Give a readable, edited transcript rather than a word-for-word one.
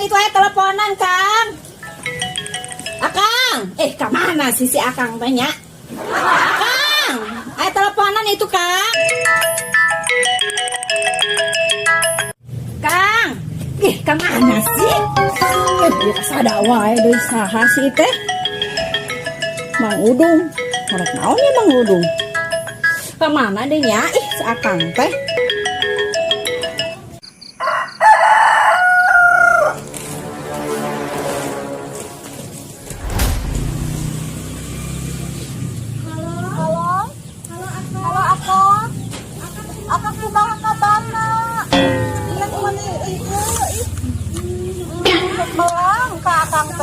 Itu aya teleponan, Kang. Akang, eh, kemana sih si Akang teh nya? Akang, aya teleponan itu, Kang. Kang, ih, kemana sih? Eh, dia kasada wae deui, saha sih teh? Mang Udung, rek naon ya Mang Udung? Kemana deh nya? Ih, si Akang teh.